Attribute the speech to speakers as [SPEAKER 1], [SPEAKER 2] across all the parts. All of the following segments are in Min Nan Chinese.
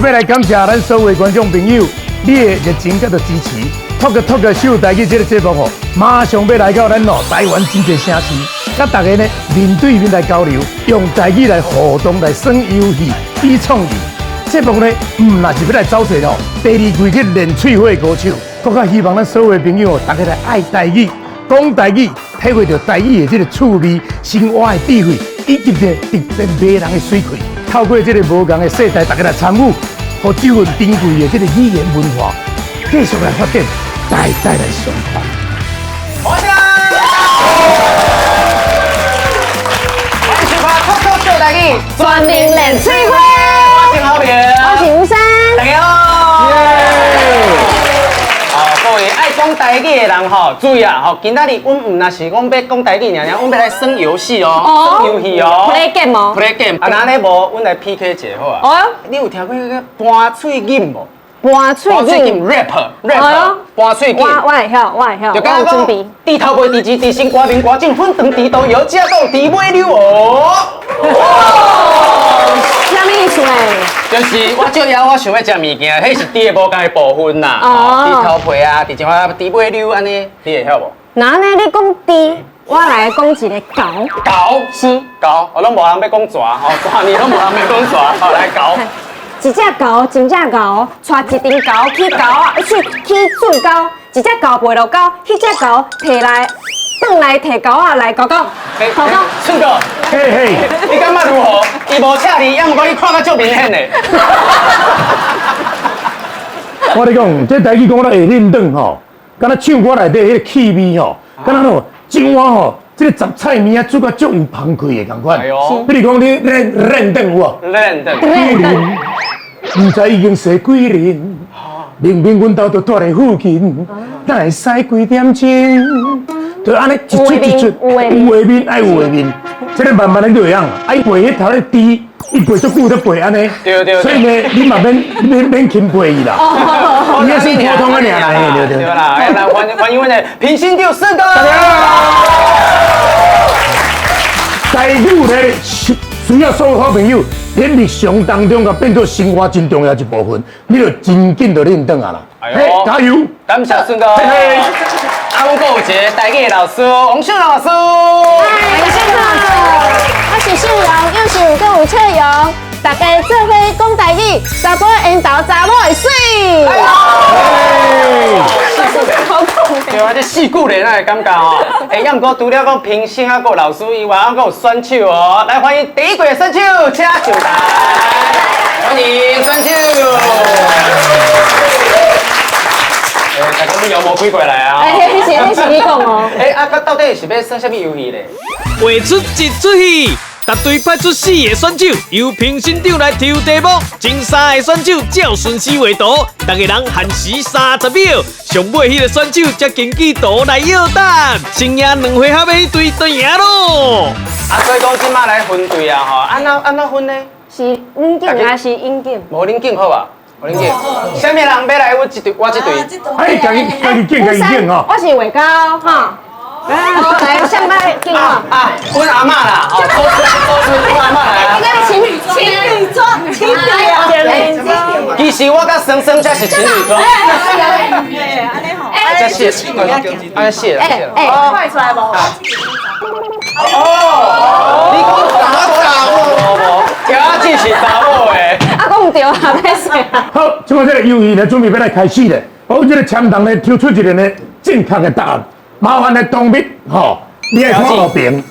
[SPEAKER 1] 欲來感謝咱所有的觀眾朋友，你的熱情佮支持。Talk Talk 秀台語這个節目吼，馬上欲來到咱哦台灣真濟城市，佮大家呢面對面來交流，用台語來互動來耍遊戲、比創意。節目呢，毋若是欲來走踅哦，第二季去練喙火的高手，閣較希望咱所有的朋友，大家來愛台語、講台語，體會著台語的這个趣味、生活的智慧，以及這特別迷人的媠氣。透過這个無仝的世代，大家來參與，予這份珍貴的這个語言文化繼續來發展，代代來相傳。
[SPEAKER 2] 歡迎歡迎收看《Talk Talk 秀台語》，
[SPEAKER 3] 全民練喙火。
[SPEAKER 2] 我是郝明，
[SPEAKER 3] 我是吳珊，
[SPEAKER 2] 大家好。哦，各位愛講台語的人吼，注意啊！吼，今仔日阮毋若是講欲講台語爾爾，阮欲來耍遊戲哦，耍遊戲哦
[SPEAKER 3] ，play game 哦
[SPEAKER 2] ，play game。啊，若按呢無，阮來 PK 一下好啊。
[SPEAKER 3] 哦，
[SPEAKER 2] 你有聽過彼个盤喙罨無？
[SPEAKER 3] 盤喙罨
[SPEAKER 2] ，rap rap，盤喙罨。
[SPEAKER 3] 我會曉，我會曉，
[SPEAKER 2] 就講
[SPEAKER 3] 我有準備。
[SPEAKER 2] 豬頭皮、豬舌、豬身、歌面、歌頸、粉腸、豬肚、藥食肚、豬尾溜哦。
[SPEAKER 3] 啥物意思呢？
[SPEAKER 2] 就是我借枵，我想欲食物件，彼是豬的無仝的部分啦。哦，豬頭皮啊，豬前啊，豬尾溜按呢，你會曉無？
[SPEAKER 3] 若按呢，你講豬，我來講一个猴。
[SPEAKER 2] 猴
[SPEAKER 3] 是
[SPEAKER 2] 猴，我攏無人欲講蛇吼，大年攏無人欲講蛇，好來猴。
[SPEAKER 3] 一隻猴，真正猴，帶一陣猴去猴啊，去水溝，一隻猴跋落溝，彼隻猴提來，轉來提猴仔來猴猴，猴猴。
[SPEAKER 2] 順哥，
[SPEAKER 1] 嘿嘿，
[SPEAKER 2] 你感覺如何？伊無請你，猶毋過你看甲足明顯的。
[SPEAKER 1] 我咧講，這台語講得會輪轉吼，敢若唱歌內底彼个氣味吼，敢若吼一碗吼，這个雜菜麵仔煮甲足有香氣的仝款。
[SPEAKER 2] 哎喲
[SPEAKER 1] 比如講你練練轉有無？
[SPEAKER 2] 練轉。
[SPEAKER 1] 毋知已經踅幾年，明明阮兜就蹛佇附近，哪會使幾點鐘？就按呢一出一出，
[SPEAKER 3] 有畫面
[SPEAKER 1] 有畫面愛有畫面，這个慢慢的就會曉。啊，伊背彼頭咧豬，伊背足久才背按呢。
[SPEAKER 2] 對對對
[SPEAKER 1] 所以呢，你嘛免免免輕背伊啦。伊也是普通的爾啦，對對
[SPEAKER 2] 對啦，來歡迎歡迎阮的評審長順哥。
[SPEAKER 1] 大家好。台語咧需要所有好朋友，喺日常當中共變做生活真重要一部分，你就真緊就輪轉啊啦。
[SPEAKER 2] 哎呦
[SPEAKER 1] 嘿，加油！
[SPEAKER 2] 感謝順哥。
[SPEAKER 1] 嘿嘿
[SPEAKER 2] 啊，阮閣有一个台語的老師王秀老師。
[SPEAKER 4] 嗨，秀老師，我是秀容，又是閣有笑容，大家做伙講台語，查埔緣投查某會媠。
[SPEAKER 2] 對啊，這四句咧，哪會感覺哦？欸，猶毋過除了講評審啊，閣有老師以外，還閣有選手哦。來歡迎第一位選手，請上台。歡迎選手。欸，大家攏妖魔鬼怪來啊！
[SPEAKER 3] 欸，彼是你講哦。
[SPEAKER 2] 欸，啊，到底是欲耍啥物遊戲咧？
[SPEAKER 5] 畫出一齣戲，逐隊派出四个選手，由評審長來抽題目。前三个選手照順序畫圖，逐个人限時30秒。上尾彼个選手才根據圖來約等，先贏兩回合的彼隊就贏囉。
[SPEAKER 2] 啊，所以講這馬來分隊啊，吼，按怎按怎分呢？
[SPEAKER 3] 是阮揀還是𪜶揀？
[SPEAKER 2] 無恁揀好吧？無恁揀。啥物人欲來阮這隊？我這隊。
[SPEAKER 1] 哎，家己家己揀，家己揀吼。
[SPEAKER 3] 我是畫狗哈。來，啥物揀我？
[SPEAKER 2] 啊，阮阿嬤啦，哦，周春周春，阮阿嬤來啊。
[SPEAKER 3] 情侶裝，情侶裝，情侶啊！
[SPEAKER 2] 其實我佮桑桑才是情侶裝。哎，這謝，啊，謝啦，謝啦。
[SPEAKER 3] 哎，
[SPEAKER 6] 快出來無？
[SPEAKER 2] 哦，你講查某無？條仔只是查某的。
[SPEAKER 3] 啊，講毋對啊，歹勢啊。
[SPEAKER 1] 好，這擺這个遊戲呢，準備欲來開始咧。我這个簽筒呢，抽出一个呢正確的答案。麻煩咧，董秘吼，你愛看後邊。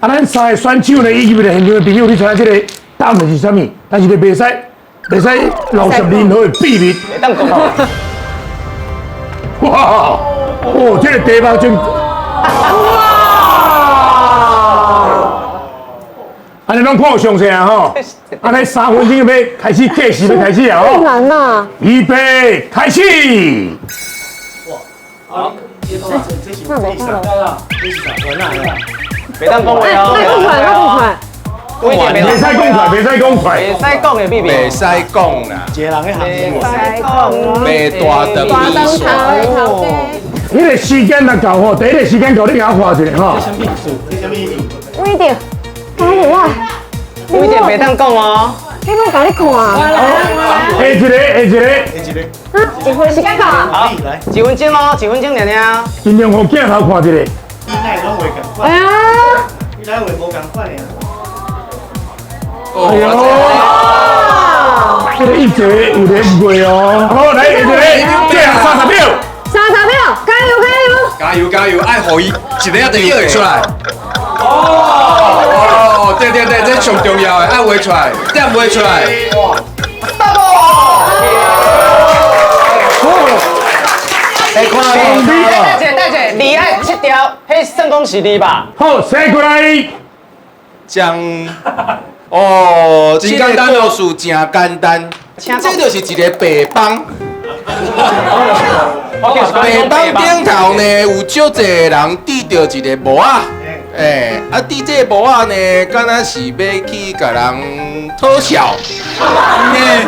[SPEAKER 1] 啊，咱三个選手呢，以及咧現場的朋友，你知影這个答案是啥物？但是你袂使袂使漏泄任何的秘密。
[SPEAKER 2] 袂當講哦。
[SPEAKER 1] 哇！哦，這个題目真。哇！按呢攏看有詳細啊吼。按呢3分鐘欲開始計時，欲開始啊吼。
[SPEAKER 3] 難啊！
[SPEAKER 1] 預備，開始。
[SPEAKER 7] 哇！好。
[SPEAKER 3] 那無可能。
[SPEAKER 2] 袂當講話哦。
[SPEAKER 3] 莫講出來，莫講出來。
[SPEAKER 1] 袂使講出來，袂使講出來。
[SPEAKER 2] 袂使講的秘密。
[SPEAKER 8] 袂使講啦。
[SPEAKER 7] 一个人咧行。
[SPEAKER 2] 袂使講。
[SPEAKER 8] 白大腸
[SPEAKER 4] 大腸頭的頭家。
[SPEAKER 1] 彼个時間若到吼，第一个時間到，你共我看一下吼。
[SPEAKER 7] 這啥物意思？這啥物意思？
[SPEAKER 3] 威定，加油啊！
[SPEAKER 2] 不一定袂當講哦。
[SPEAKER 3] 你无共你看。
[SPEAKER 1] 下一个，下一个，
[SPEAKER 3] 啊，一分时间到啊。
[SPEAKER 2] 好，一分钟哦，一分钟尔尔。
[SPEAKER 1] 盡量予鏡頭看一下。
[SPEAKER 3] 哎呀，
[SPEAKER 1] 哎呦，這個一節有點過哦。好，來下一個，最後三十秒。
[SPEAKER 3] 30秒，加油加油！
[SPEAKER 8] 加油加油，愛予伊一个一定會出來。哦，對對對，這上重要的，愛畫出來，點畫出來。
[SPEAKER 2] Stop！
[SPEAKER 7] 哎，看
[SPEAKER 2] 等下，等下，二愛七條，彼算講是二吧？
[SPEAKER 1] 好，寫過來。
[SPEAKER 8] 將哦，真簡單哦，故事真簡單，這就是一個白幫。白幫頂頭呢，有足濟人戴著一個帽仔，欸，啊，戴這個帽仔呢，敢若是欲去共人討笑，欸，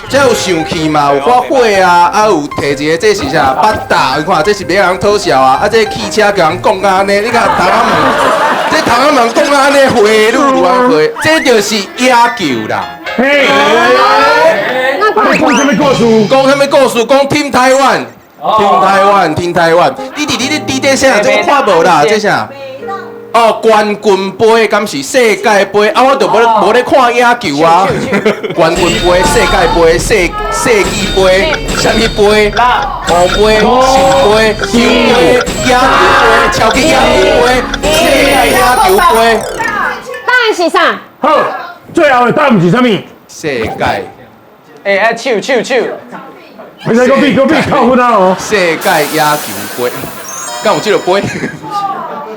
[SPEAKER 8] 這有生氣嘛，有發火啊，啊有提一個這是啥？八達，你看這是欲共人討笑啊，啊這汽車共人講甲按呢，你看窗仔門，這窗仔門講甲按呢，花愈愈安花，這就是野球啦。
[SPEAKER 1] 嘿，啊，你講啥物故事？
[SPEAKER 8] 講啥物故事？講 Team 台灣，Team 台灣，Team 台灣。你佇你咧佇這啥？這我看無啦，這啥？哦，冠軍杯敢是世界杯？啊，我就無咧看野球啊。冠軍杯、世界杯、世紀杯、啥物杯？五杯、十杯、球杯、野球杯、超級野球杯、世界野球杯。
[SPEAKER 3] 答案是啥？
[SPEAKER 1] 好，最後的答案是啥物？
[SPEAKER 8] 世界。
[SPEAKER 2] 欸，愛手手手。
[SPEAKER 1] 袂使閣比閣比扣分啊哦！
[SPEAKER 8] 世界野球杯，敢有這個杯？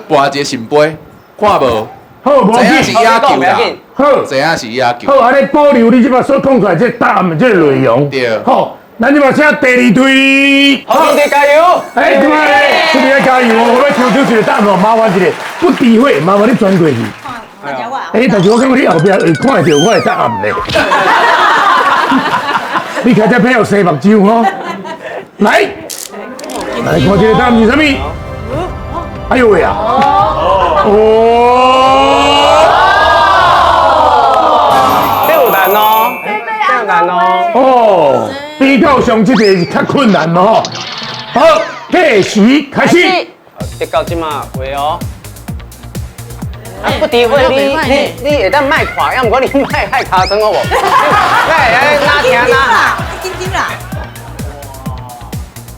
[SPEAKER 8] 跋一個聖杯，看無？
[SPEAKER 1] 好，無
[SPEAKER 8] 知影是野球啦。
[SPEAKER 1] 好，
[SPEAKER 8] 知影是野球。
[SPEAKER 1] 好，按呢保留你這擺所講出來這個答案這個內容。
[SPEAKER 8] 對。
[SPEAKER 1] 好，咱這擺請第二隊。
[SPEAKER 2] 好，兄弟加油！
[SPEAKER 1] 欸，對，這邊加油哦！我欲抽出一個答案，麻煩一下，不詆毀，麻煩你轉過去。欸，但是我感覺你後壁會看會著我的答案咧。你開這配合洗目睭吼，來，來看這個答案是啥物？哎呦喂啊！哦，
[SPEAKER 2] 這有難哦，這有難哦。
[SPEAKER 1] 哦，比較上這個是較困難哦。好，計時開始。
[SPEAKER 2] 得到這馬話哦。啊，不詆毀你會當莫看，猶毋過你莫愛尻川好無？來，哪聽哪？
[SPEAKER 6] 緊張啦！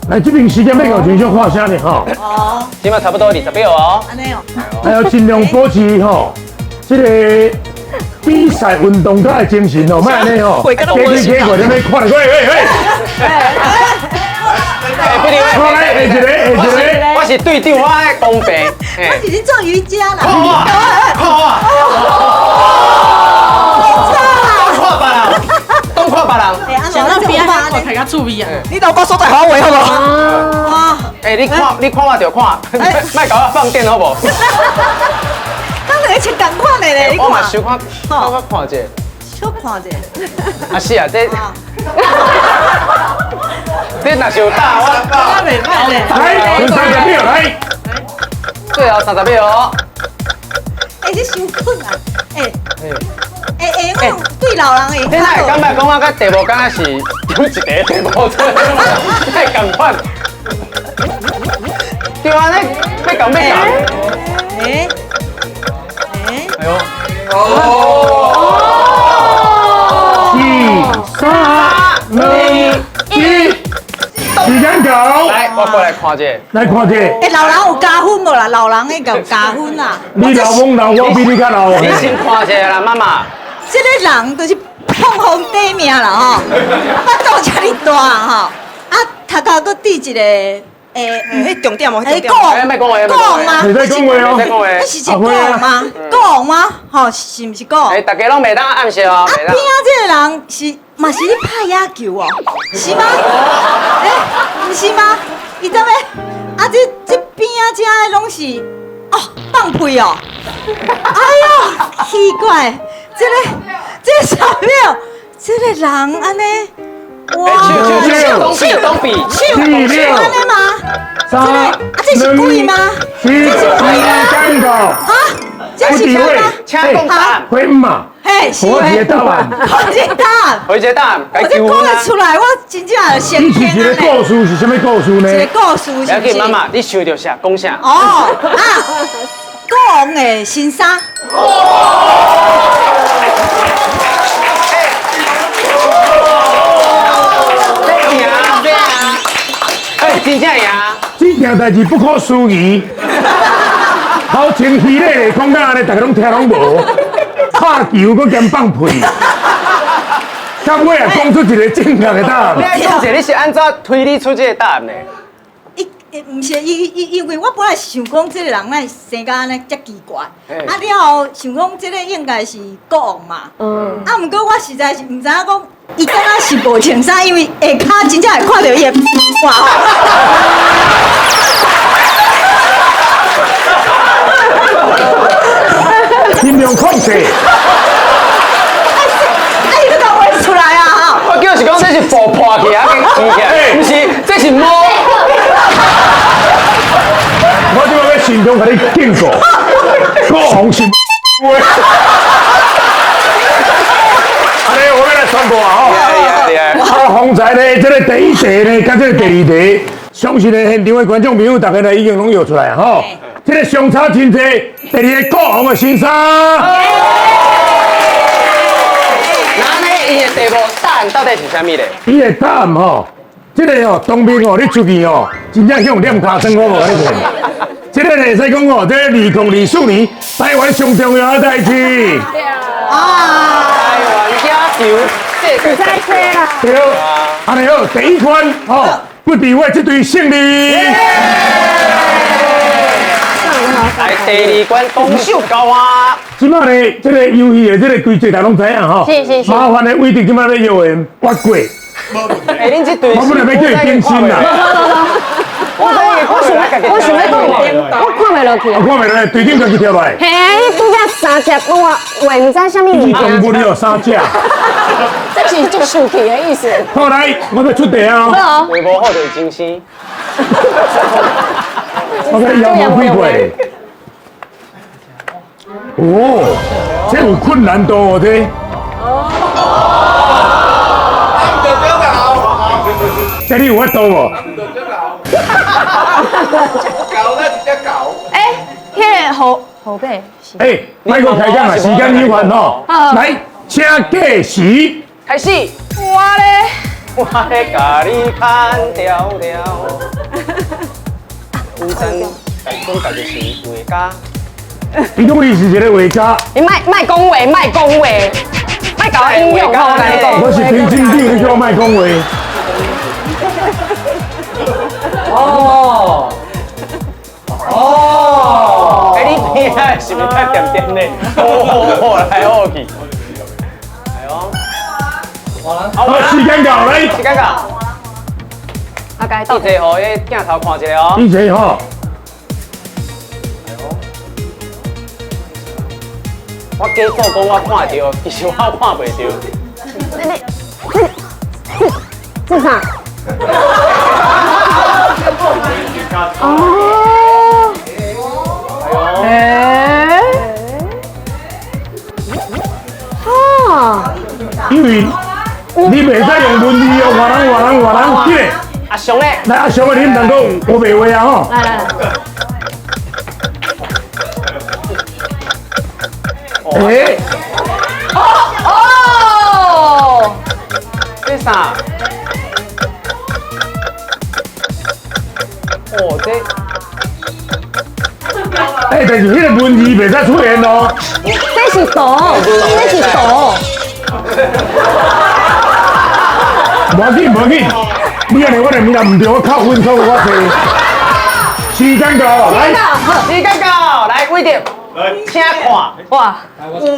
[SPEAKER 1] 來，這邊時間欲到前小看聲呢吼。
[SPEAKER 6] 哦。
[SPEAKER 2] 這馬差不多20秒哦。
[SPEAKER 6] 按呢哦。
[SPEAKER 1] 還要盡量保持吼，這個比賽運動家的精神哦，莫按呢吼。過去過過，你欲看著，喂喂喂。
[SPEAKER 2] 欸，不詆毀。
[SPEAKER 1] 好來，下一個，下一個。
[SPEAKER 2] 我是隊長，我愛公平。
[SPEAKER 6] 我是咧做瑜伽啦。
[SPEAKER 2] 看我，看我。看別人，當看別人。
[SPEAKER 6] 想
[SPEAKER 4] 到邊仔我睇較趣味啊！
[SPEAKER 6] 你到我所在好話好無？哇！
[SPEAKER 2] 欸，你看，你看我就看，莫共我放電好無？
[SPEAKER 6] 剛才穿仝款的咧，
[SPEAKER 2] 我嘛小可，小可看者。
[SPEAKER 6] 小看者。
[SPEAKER 2] 啊是啊，這。這若是有大我。
[SPEAKER 1] 來，剩30秒來。
[SPEAKER 2] 最後30秒哦。
[SPEAKER 6] 欸，這傷困難。欸。欸欸，我對老人會。
[SPEAKER 2] 你哪會感覺講我佮題目敢若是有一個題目做，太仝款。對啊，你欲仝欲仝。
[SPEAKER 6] 欸欸。
[SPEAKER 2] 哎呦。
[SPEAKER 8] 哦。
[SPEAKER 1] 4、3、2、1，時間到。
[SPEAKER 2] 來，我過來看一下。
[SPEAKER 1] 來看一下。
[SPEAKER 6] 欸，老人有加分無啦？老人會有加分啦。
[SPEAKER 1] 你老懵老，我比你較老。
[SPEAKER 2] 你先看一下啦，媽媽。
[SPEAKER 6] 這個人就是碰風短命啦吼，腹肚遮爾大吼，啊，頭殼閣戴一個欸，
[SPEAKER 9] 彼重點哦，
[SPEAKER 6] 欸，
[SPEAKER 9] 重點。
[SPEAKER 2] 莫講話，
[SPEAKER 6] 講嗎？
[SPEAKER 1] 袂使講話哦，
[SPEAKER 2] 袂使講話。
[SPEAKER 6] 那是一個講嗎？講嗎？吼，是毋是講？
[SPEAKER 2] 欸，大家攏袂當暗示哦。
[SPEAKER 6] 啊，邊仔這個人是嘛是咧拍野球哦？是嗎？欸，毋是嗎？伊踮咧，啊，這邊仔遮的攏是哦放屁哦！哎喲，奇怪，這個啥物？這個人按呢？哇！
[SPEAKER 2] 手手手比
[SPEAKER 6] 手按呢嗎？
[SPEAKER 1] 三，
[SPEAKER 6] 啊，這是鬼嗎？
[SPEAKER 1] 這是鬼嗎？啊，
[SPEAKER 6] 這是啥嗎？
[SPEAKER 2] 請講答案。
[SPEAKER 1] 會嘛？
[SPEAKER 6] 嘿，嘿，是
[SPEAKER 1] 我一个答案，
[SPEAKER 6] 我一个答案，
[SPEAKER 2] 回一个答案，
[SPEAKER 6] 我这讲得出来，我真正就先
[SPEAKER 1] 你是一个故事是啥物故事呢？
[SPEAKER 6] 一个故事是
[SPEAKER 2] 不要紧，妈妈，你想著啥？讲啥？
[SPEAKER 6] 哦啊，国王的新衫。
[SPEAKER 2] 哎，真正赢！
[SPEAKER 1] 这件代志不可思议，头前虚咧讲到按呢，大家拢听拢无，拍球阁兼放屁，到尾也讲出一个正确的答案。
[SPEAKER 2] 你爱讲者，你是按怎推理出这个答案的？
[SPEAKER 6] 伊，毋是伊伊，因为我本来想讲这个人哪会生甲按呢遮奇怪，啊了后想讲这个应该是国王嘛，啊毋过我实在是毋知影讲。伊敢若是无穿衫，因为下跤真正会看著伊的哇！
[SPEAKER 1] 音量控制。
[SPEAKER 6] 啊，你都讲画出来啊！
[SPEAKER 2] 我就是讲这是布破去啊，给起来，毋是，这是毛。
[SPEAKER 1] 我这摆欲现场共你警告，国王是。安呢，我欲来宣布啊！吼，啊，方才呢，这个第一题呢，佮这个第二题，相信呢，现场的观众朋友大家呢已经拢摇出来吼。这个相差真济，第二个国王的新衫。
[SPEAKER 2] 那呢，伊的题目答案到底是啥物咧？
[SPEAKER 1] 伊的答案吼，这个吼，当兵吼，你出去吼，真正向念尻川，我无共你骗。这个会使讲吼，这个2024年台湾上重要的代志。
[SPEAKER 6] 啊！
[SPEAKER 2] 台湾野球世界赛
[SPEAKER 3] 啦。
[SPEAKER 1] 对，按呢好，第一关吼，不敌我这队胜利。
[SPEAKER 2] 来第二关，攻守交换。
[SPEAKER 1] 这摆呢，这个游戏的这个规则大家拢知影吼。
[SPEAKER 3] 是是是。
[SPEAKER 1] 麻烦的伟德这摆要摇的越过。
[SPEAKER 2] 哎，恁这队，
[SPEAKER 1] 我本来欲叫伊更新啦。
[SPEAKER 3] 我想欲讲，我看袂落去。
[SPEAKER 1] 我看袂落去，队长家己跳落来。
[SPEAKER 3] 嘿，你拄则三只我话毋知啥物物件。
[SPEAKER 1] 动物了三只。
[SPEAKER 4] 这是足生气的意思。
[SPEAKER 1] 好来，我欲出题啊。
[SPEAKER 3] 好。
[SPEAKER 2] 话无好就是真生。
[SPEAKER 1] 我共你摇毛开过。哦，这有困难度哦，这。哦。这你有法度无？
[SPEAKER 8] 狗，那一只狗。
[SPEAKER 3] 欸，彼个猴猴伯是。
[SPEAKER 1] 欸，莫阁开讲啦，时间有限吼。来，请计时。
[SPEAKER 2] 开始。
[SPEAKER 3] 我咧，
[SPEAKER 2] 我咧共你牵条条。有阵讲家己是画家。
[SPEAKER 1] 伊讲伊是一个画家。
[SPEAKER 3] 你莫莫讲话，莫讲话，莫共我引用，我共你讲。
[SPEAKER 1] 我是评审长，你叫我莫讲话。
[SPEAKER 2] 哦哦，欸，你边仔是毋是较恬恬的？哦，来好去。哎呦，
[SPEAKER 1] 好，时间到，来。
[SPEAKER 2] 时间到。
[SPEAKER 3] 阿该
[SPEAKER 2] 到。一号，彼镜头看一下哦。
[SPEAKER 1] 一号。
[SPEAKER 2] 我假做讲我看著，其实我看袂著。
[SPEAKER 3] 你这啥？哦。哎。哦。
[SPEAKER 1] 因为你袂使用文字哦，外人外人外人，起来。
[SPEAKER 2] 阿雄咧。
[SPEAKER 1] 来，阿雄的，你毋通讲乌白话啊吼。
[SPEAKER 3] 来来来。
[SPEAKER 1] 欸。
[SPEAKER 3] 哦哦。
[SPEAKER 2] 这啥？哦，这。
[SPEAKER 1] 欸，但是彼个文字袂使出现哦。
[SPEAKER 3] 这是图，这是图。
[SPEAKER 1] 无要紧，无要紧，你按呢我的物件毋对，我扣分扣我济。时间到，来。
[SPEAKER 2] 时间到，来，伟德，请看。
[SPEAKER 3] 哇。
[SPEAKER 8] 哇！
[SPEAKER 2] 镜头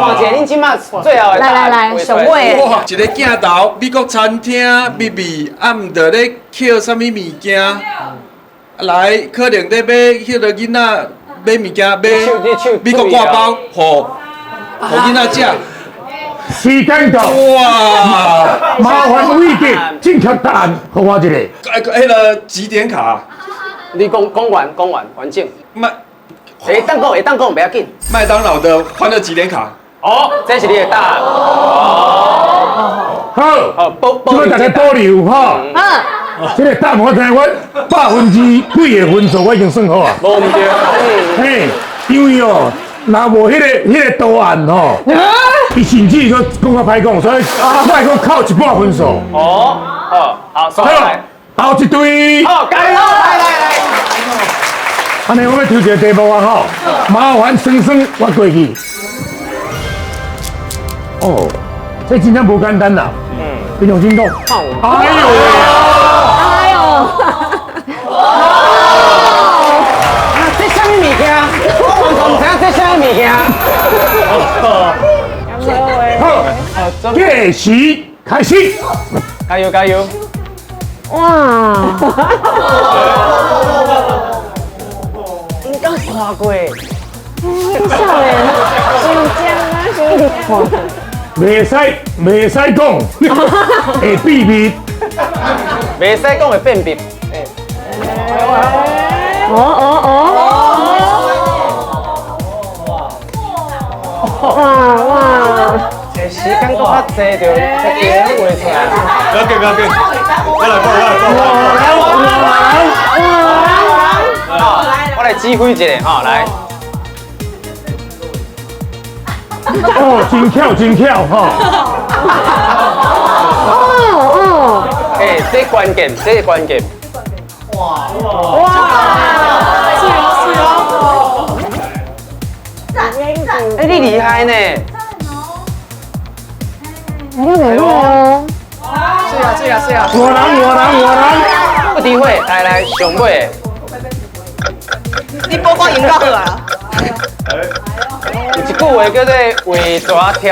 [SPEAKER 2] 看一下，恁这马最后的
[SPEAKER 3] 来来来，上尾。
[SPEAKER 8] 哇，一个镜头，美国餐厅秘密，啊，毋著咧捡啥物物件？来，可能咧买彼个囡仔买物件，买美国挂包，予囡仔食。
[SPEAKER 1] 时间到。
[SPEAKER 8] 哇！
[SPEAKER 1] 麻烦伟德正确答案，予我一个。
[SPEAKER 8] 彼个几点卡？
[SPEAKER 2] 你讲讲完，讲完完整。
[SPEAKER 8] 麦。
[SPEAKER 2] 会当讲，会当讲，袂要紧。
[SPEAKER 8] 麦当劳的欢乐集点卡。
[SPEAKER 2] 哦，這是你的答案。
[SPEAKER 1] 好，
[SPEAKER 2] 好，保
[SPEAKER 1] 這個大家保留吼。這個答案我知影，我百分之幾个分數我已經算好啊。
[SPEAKER 2] 無毋對。
[SPEAKER 1] 嘿，因為哦，若無彼個圖案吼，伊甚至閣講較歹講，所以我會閣扣一半分數。
[SPEAKER 2] 哦，好，好，收來。
[SPEAKER 1] 後一隊。
[SPEAKER 2] 好，加油！來來來。
[SPEAKER 1] 按呢，我欲抽一个題目啊吼，麻煩酸酸我過去。哦，這真正無簡單啦。嗯。你用心講。哎呦！
[SPEAKER 3] 哎呦！
[SPEAKER 2] 啊，這啥物物件？我完全毋知影這啥物物件。
[SPEAKER 1] 好，計時開始。
[SPEAKER 2] 加油加油！
[SPEAKER 3] 哇！
[SPEAKER 2] 應該看過。
[SPEAKER 3] 少年，新疆啊，新疆。
[SPEAKER 1] 袂使講，會秘密。
[SPEAKER 2] 袂使講會變秘。
[SPEAKER 3] 哦哦哦！哇哇！
[SPEAKER 2] 這時間閣較濟，就一定會畫出來。
[SPEAKER 7] 不要緊，不要緊，我來講，我來講。
[SPEAKER 2] 我來指揮一下，吼，來。
[SPEAKER 1] 哦，真巧，真巧，吼。
[SPEAKER 3] 哦哦。
[SPEAKER 2] 哎，這關鍵，這關鍵。
[SPEAKER 3] 哇哇！
[SPEAKER 6] 是哦是哦。
[SPEAKER 2] 哎，你厲害呢。
[SPEAKER 3] 你厲害哦。
[SPEAKER 2] 是啊是啊是啊。
[SPEAKER 1] 我人我人我人。
[SPEAKER 2] 不詆毀，來來，上尾。
[SPEAKER 6] 你報告用到好啊。
[SPEAKER 2] 有一句話叫做“畫蛇添”，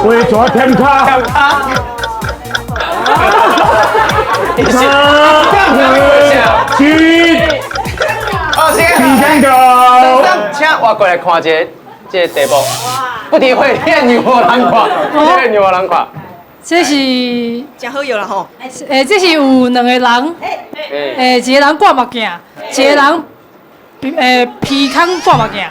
[SPEAKER 1] 畫蛇添跤。
[SPEAKER 2] 添跤。
[SPEAKER 1] 三、二、一，
[SPEAKER 2] 哦，時
[SPEAKER 1] 間到。
[SPEAKER 2] 請我過來看一下這個題目。不詆毀，你讓我人看，你讓我人看。
[SPEAKER 9] 這是
[SPEAKER 6] 真好用啦吼！
[SPEAKER 9] 欸，這是有兩個人，欸，一個人掛目鏡，一個人欸鼻孔掛目鏡。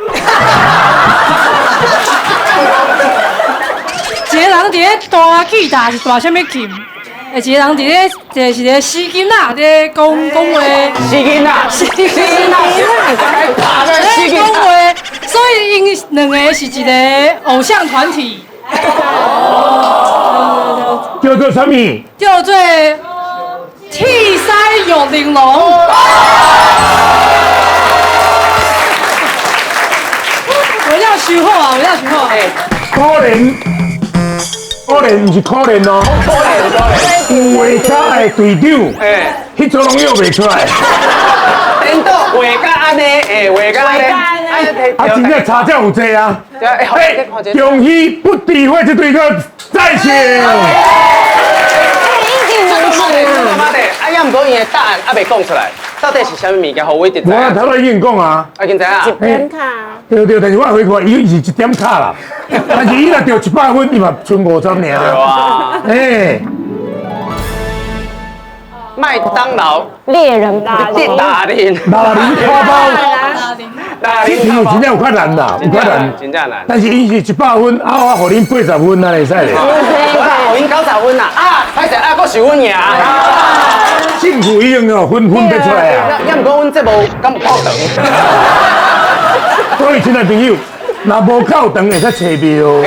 [SPEAKER 9] 一個人佇咧彈吉他是彈啥物琴？欸，一個人佇咧，就是咧死囡仔佇講講話。
[SPEAKER 2] 死囡仔，
[SPEAKER 9] 死囡仔，咧講話，所以𪜶兩个是一个偶像團體。
[SPEAKER 1] 叫做啥物？
[SPEAKER 9] 叫做鐵狮玉玲瓏。我要收好啊！我要收好。
[SPEAKER 1] 可憐，可憐毋是可憐哦。
[SPEAKER 2] 可憐可憐。
[SPEAKER 1] 有畫家的隊長，彼組攏約袂出來。
[SPEAKER 2] 顛倒畫甲按呢，欸，畫甲按呢。
[SPEAKER 1] 啊，真正差這有濟啊！欸，恭喜不詆毀這隊個再見。
[SPEAKER 2] 啊，也毋過伊的答案猶未講出來，到底是啥物物件？予我一直知。
[SPEAKER 1] 我頭拄已經講啊。
[SPEAKER 2] 已經知影。
[SPEAKER 4] 一點卡。
[SPEAKER 1] 對對，但是我回看伊是一點卡啦，但是伊若著100分，伊嘛賰50爾。
[SPEAKER 2] 對啊。
[SPEAKER 1] 欸。
[SPEAKER 2] 麥當勞。
[SPEAKER 3] 獵人大
[SPEAKER 2] 林。大林。
[SPEAKER 1] 大林卡包。這題有真正有較難啦，有較難，
[SPEAKER 2] 真正難。
[SPEAKER 1] 但是伊是100分，啊，我予恁80分，按呢會使咧。
[SPEAKER 2] 我啦，予𪜶90分啦，啊，歹勢啊，閣是阮贏。
[SPEAKER 1] 政府已經哦分分不出來啊。
[SPEAKER 2] 也毋過阮節目敢有夠長。
[SPEAKER 1] 各位親愛朋友，若無夠長會使揣廟。
[SPEAKER 2] 對，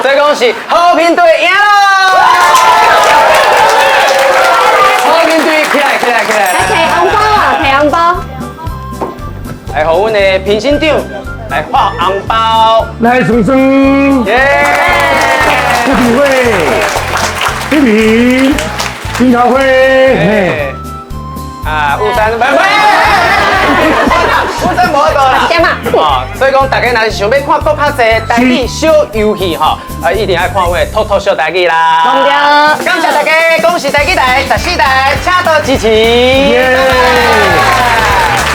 [SPEAKER 2] 所以講是和平隊贏咯。和平隊起來起來起來。
[SPEAKER 3] 來提紅包啊，提紅包。
[SPEAKER 2] 來，予阮的評審長來發紅包。
[SPEAKER 1] 來，酸酸。
[SPEAKER 2] 耶！
[SPEAKER 1] 不詆毀，一平，金桃花。嘿。
[SPEAKER 2] 啊，有三，拜拜。有三無法度啦。
[SPEAKER 3] 點啊？
[SPEAKER 2] 哦，所以講大家若是想欲看閣較濟台語小遊戲吼，啊，一定愛看阮的兔兔小台語啦。
[SPEAKER 3] 對。
[SPEAKER 2] 感謝大家，恭喜台語台14台，請多支持。
[SPEAKER 1] 耶！
[SPEAKER 2] 拜拜。